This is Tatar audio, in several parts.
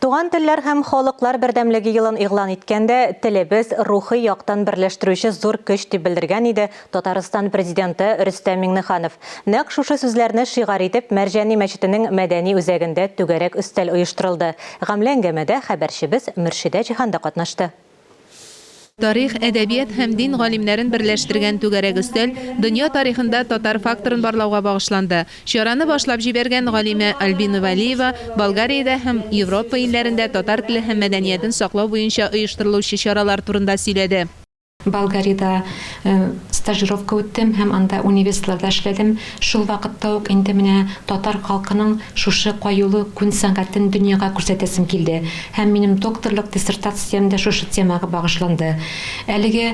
Туган телләр һәм халыклар бердәмлеге елын игълан иткәндә, телебез, рухи яктан берләштерүче зур көч, дип белдергән иде Татарстан Президенты Рөстәм Миңнеханов. Нәкъ шушы сүзләрне шигарь итеп, Мәрҗани мәчетенең мәдәни үзәгендә түгәрәк өстәл оештырылды. Гамьле әңгәмәдә хәбәрчебез Мөршидә Җиһан да катнашты. Тарих, әдәбият һәм дин галимнәрен берләштергән түгәрәк өстәл дөнья тарихында татар факторын барлауга багышланды. Чараны башлап җибәргән галимә Альбина Вәлиева Болгариядә һәм Европа илләрендә татар теле һәм мәдәниятен саклау буенча оештырылучы чаралар турында сөйләде. Болгариядә стажировка үттем һәм анда университетларда эшләдем. Шул вакытта ук инде менә татар халкының шушы каюлы күн сәнгатен дөньяга күрсәтәсем килде. Һәм минем докторлык диссертациям дә шушы темага багышланды. Әлеге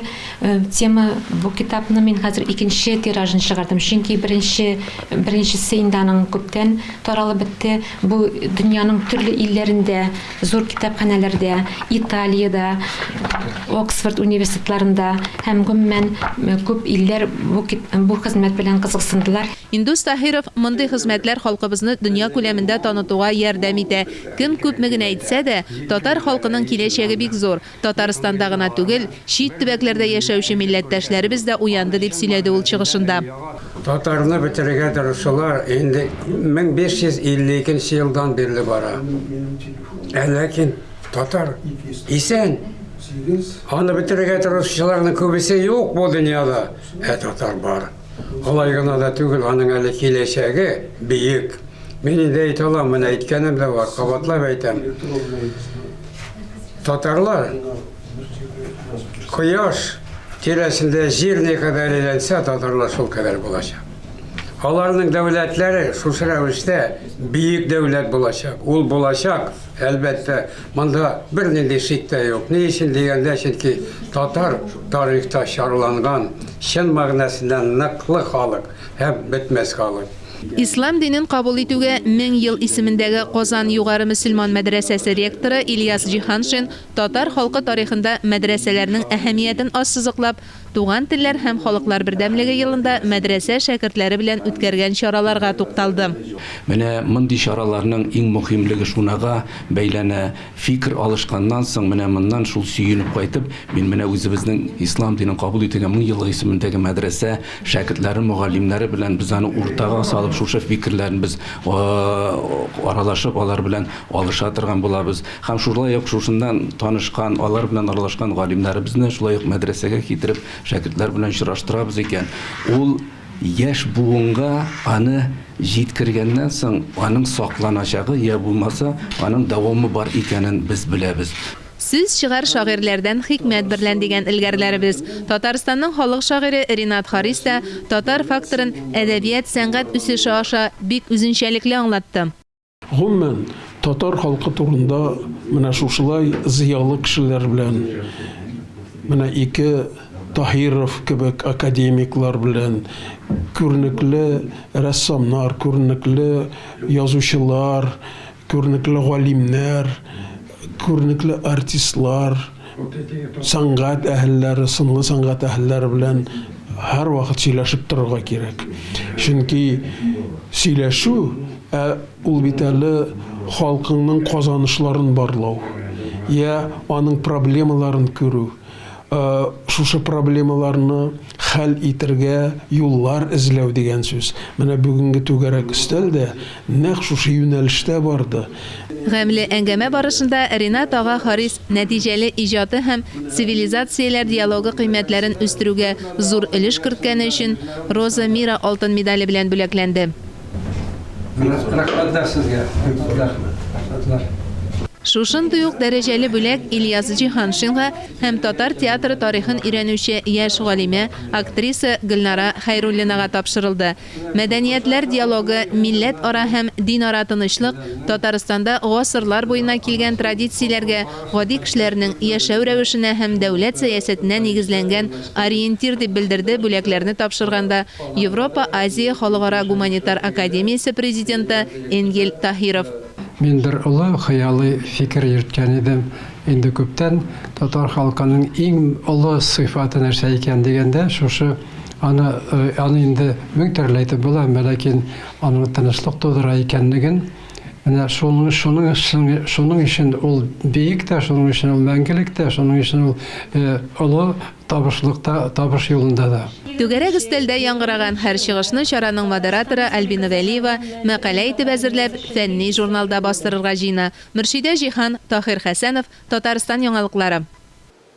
тема, бу китапны мин хәзер икенче тиражын чыгардым, чөнки беренче, беренчесе инде аның күптән таралып бетте. Бу дөньяның төрле илләрендә, зур китапханәләрдә, Италиядә, Оксфорд университетларында һәм гомумән күп илләр бу бу хезмәт белән кызыксындылар. Индус Таһиров, мондый хезмәтләр халкыбызны дөнья күләмендә танытуга ярдәм итә. Кем күпме генә әйтсә дә, татар халкының киләчәге бик зур. Татарстанда гына түгел, чит төбәкләрдә яшәүче милләттәшләребез дә уянды, дип сөйләде ул чыгышында. Татарны бетерергә тырышулар инде 1552 нче елдан бирле бара. Ә ләкин татар исән. Аны бетерергә тырышучыларның күбесе юк бу дөньяда, ә татар бар. Алай гына да түгел, аның әле киләчәге бөек. Мин инде әйтә алам, менә әйткәнем дә бар, кабатлап әйтәм. Татарлар кояш тирәсендә җир никадәр әйләнсә, татарлар шул кадәр булачак. Аларның дәүләтләре шушы рәвештә бөек дәүләт булачак. Ул булачак, әлбәттә, монда бернинди шик тә юк. Ни өчен дигәндә, чөнки татар тарихта чарланган, чын мәгънәсендә ныклы халык һәм бетмәс халык. Ислам динен кабул итүгә 1000 ел исемендәге Казан югары мөселман мәдрәсәсе ректоры Ильяс Җиһаншин татар халкы тарихында мәдрәсәләрнең әһәмиятен ассызыклап, Туган телләр һәм халыклар бердәмлеге елында мәдрәсә шәкертләре белән үткәргән чараларга тукталды. Менә мондый чараларның иң мөһимлеге шунага бәйләнә, фикер алышканнан соң, менә моннан шул сөенеп кайтып, мин менә үзебезнең ислам динен кабул ителгән 1000 еллык исемендәге мәдрәсә шәкертләре, мөгаллимнәре белән без аны уртага салып, шушы фикерләрне без аралашып, алар белән алыша торган булабыз. Һәм шулай ук шушыннан танышкан, алар белән аралашкан галимнәребезне шулай ук мәдрәсәгә китереп, шәкертләр белән очраштырабыз икән, ул яшь буынга аны җиткергәннән соң, аның сакланачагы, йә булмаса, аның дәвамы бар икәнен без беләбез. Сүз чыгар шагыйрьләрдән хикмәт берлән, дигән элгәрләребез. Татарстанның халык шагыйре Ренат Харис та татар факторын әдәбият, сәнгать үсеше аша бик үзенчәлекле аңлатты. Гомумән, татар халкы турында менә шушылай зыялы кешеләр белән, менә ике Таһиров кебек академиклар белән, күренекле рәссамнар, күренекле язучылар, күренекле галимнәр, күренекле артистлар, сәнгать әһелләре, сынлы сәнгать әһелләре белән һәрвакыт сөйләшеп торырга кирәк. Чөнки сөйләшү, ә ул бит әле халкыңның казанышларын барлау, я аның проблемаларын күрү, шушы проблемаларны хәл итергә юллар эзләү дигән сүз. Менә бүгенге түгәрәк өстәл дә нәкъ шушы юнәлештә барды. Гамьле әңгәмә барышында Ренат ага Харис нәтиҗәле иҗаты һәм цивилизацияләр диалогы кыйммәтләрен үстерүгә зур өлеш керткәне өчен Роза Мира алтын медале белән бүләкләнде. Рәхмәтләр сезгә. Рәхмәт. Рәхмәтләр. Шушындый ук дәрәҗәле бүләк Ильяс Җиһаншинга һәм татар театры тарихын өйрәнүче яшь галимә, актриса Гөлнара Хәйруллинага тапшырылды. Мәдәниятләр диалогы, милләтара һәм динара тынычлык Татарстанда гасырлар буена килгән традицияләргә, гади кешеләрнең яшәү рәвешенә һәм дәүләт сәясәтенә нигезләнгән ориентир, дип белдерде бүләкләрне тапшырганда Европа-Азия халыкара гуманитар академиясе президенты Энгель Таһиров. Мин бер олы хыялый фикер йөрткән идем инде күптән, татар халкының иң олы сыйфаты нәрсә икән дигәндә, шушы аны, аны инде мең төрле әйтеп була, әмма ләкин аның тынычлык тудыра икәнлеген Менә шуның, шуның, шуның өчен ул биек тә, шуның өчен ул мәңгелек тә, шуның өчен ул олы табышлыкта, табыш юлында да. Түгәрәк өстәлдә яңгыраган һәр чыгышны чараның модераторы Альбина Вәлиева мәкалә итеп әзерләп, фәнни журналда бастырырга җыена. Мөршидә Җиһан, Таһир Хәсәнов, Татарстан яңалыклары.